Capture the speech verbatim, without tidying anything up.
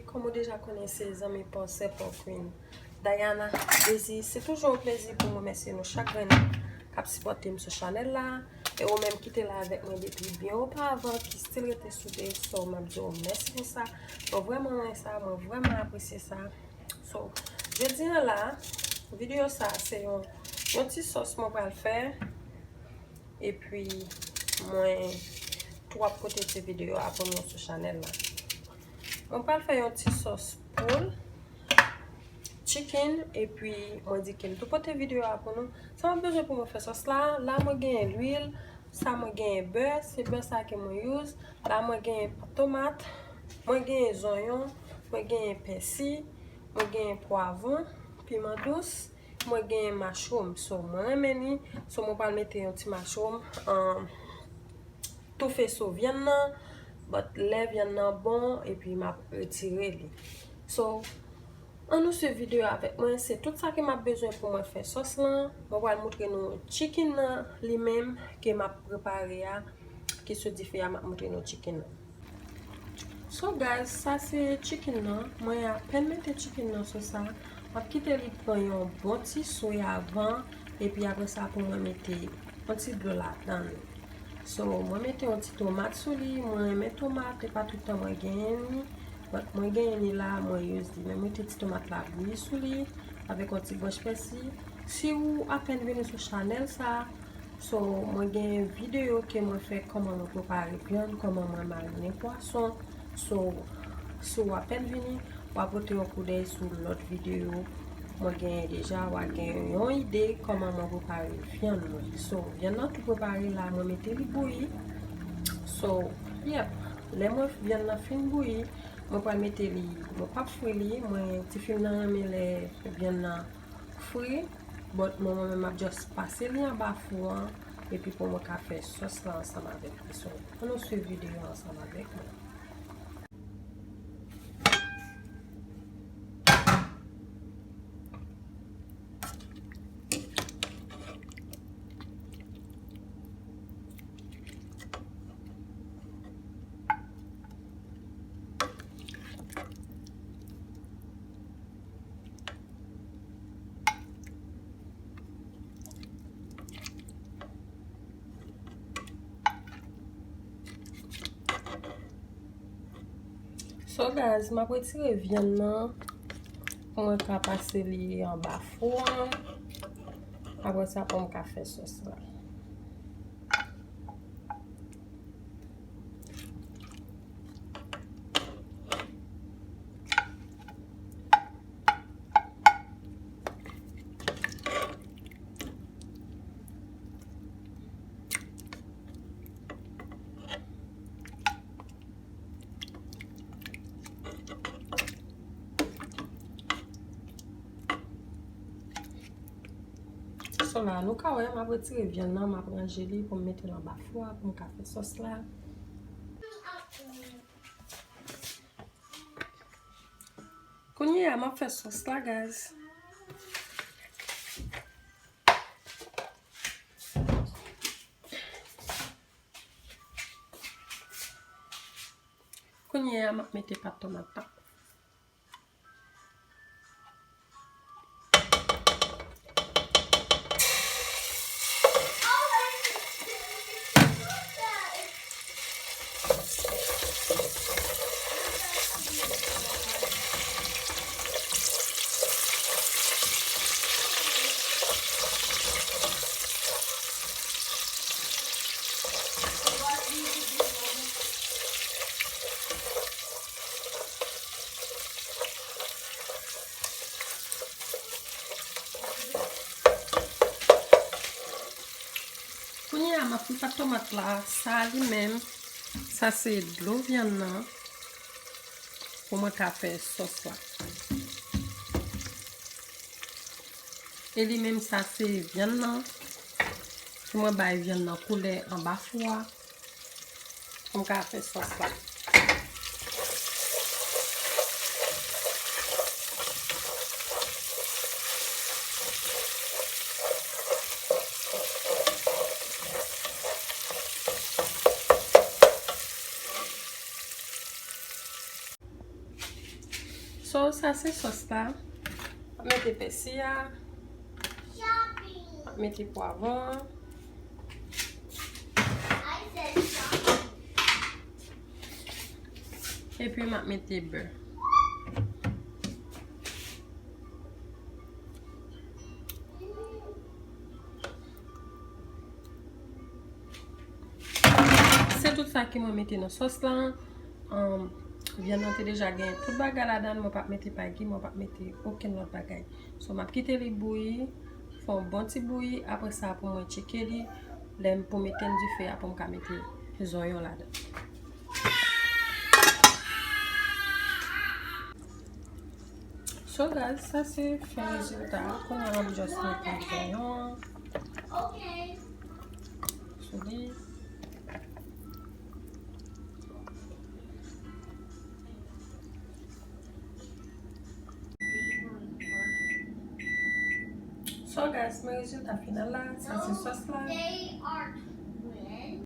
Kòm ou deja konnen, se zanmi pa w, sè pa w, Queen Diana Désir. Se toujou yon plezi pou m remèsye nou chak grenn k ap sipòte m sou chanèl la. E ou menm ki te la avèk mwen depi byen oparavan, ki still rete soude, so m ap di w mèsi pou sa. Mwen vrèman renmen sa, mwen vrèman apresye sa. So, jodi a la, videyo sa se yon, yon ti sòs mwen pral fè. Epi mwen tou ap pote ti videyo a pou nou sou chanèl la. Mwen pral fè yon ti sòs poul, chicken, epi mwen di ke m tou pote videyo a pou nou. Sa mwen bezwen pou mwen fè sòs la, la mwen genyen lwil, sa mwen genyen bè, se bè sa ke mwen use. La mwen genyen tomat, mwen genyen zonyon, mwen genyen pèsi, mwen genyen pwavwon, piman dous, mwen genyen mushroom. So, mwen renmen li. So, mwen pral mete yon ti mushroom, um, toufe sou vyann nan. But lè vyann nan bon, epi m ap retire li. So, ann nou swiv videyo avèk mwen. Se tout sa ke m ap bezwen pou mwen fè sòs lan. Mwen pral moutre nou chicken nan li menm ke m ap prepare a, ki sou dife a, m ap moutre nou chicken nan. So guys, sa se chicken nan. Mwen apèn mete chicken nan sou sa. M ap kite li pran yon bon ti swe avan. Epi apre sa pou mwen mete yon ti dlo ladan l. So, mwen mete yon ti tomat sou li. Mwen renmen tomat, e pa tout tan mwen genyen li. But mwen genyen li la, mwen use li. Mwen mete ti tomat la bouyi sou li avèk yon ti branch pèsi. Si ou apèn vini sou chanèl sa, so, mwen gen videyo ke mwen fè kòman mwen prepare vyann, kòman mwen marine pwason. So, si w apèn vini, w a pote yon koudèy sou lòt videyo mwen genyen deja, w a gen yon ide kòman mwen prepare vyann mwen. So, vyann nan tou prepare la, mwen mete li bouyi. So, yep, lè mwen vyann nan fin bouyi, mwen pral mete li, mwen p ap fri li, mwen tifi m nan renmen lè vyann nan fri, but mwen, mwen menm m ap just pase li anba fou an, epi pou mwen ka fè sòs la ansanm avèk li. So, ann nou swiv videyo ansanm avèk mwen. So guys, m ap retire vyann nan pou mwen ka pase li anba fou an. Apre sa pou m ka fè sòs la. So la, nou ka wè, m ap retire vyann nan, m ap ranje li pou m mete l anba fou a, pou m ka fè sòs la. Kounye a, m ap fè sòs la, guys. Kounye a, m ap mete pat tomat la. Kounye a, m ap fri pat tomat la. Sa li menm, sa se dlo vyann nan pou mwen ka fè sòs la. E li menm, sa se vyann nan. Pou mwen bay vyann nan koulè anba fou a. Pou m ka fè sòs la. So, sa se sòs la. M ap mete pèsi a. M ap mete pwavwon an. Epi m ap mete bè. Se tout sa ke mwen mete nan sòs la. Um, vyann nan te deja gen tout bagay ladan l, mwen p ap mete pay ki, mwen p ap mete okenn lòt bagay. So, m ap kite li bouyi, fè yon bon ti bouyi, apre sa pou mwen tcheke li, lè m pou mete l dife a pou m ka mete zonyon ladan. So guys, sa se fen rezilta a. Kounye a m ap just mete zonyon an sou li. So guys, men rezilta final la, sa se sòs la.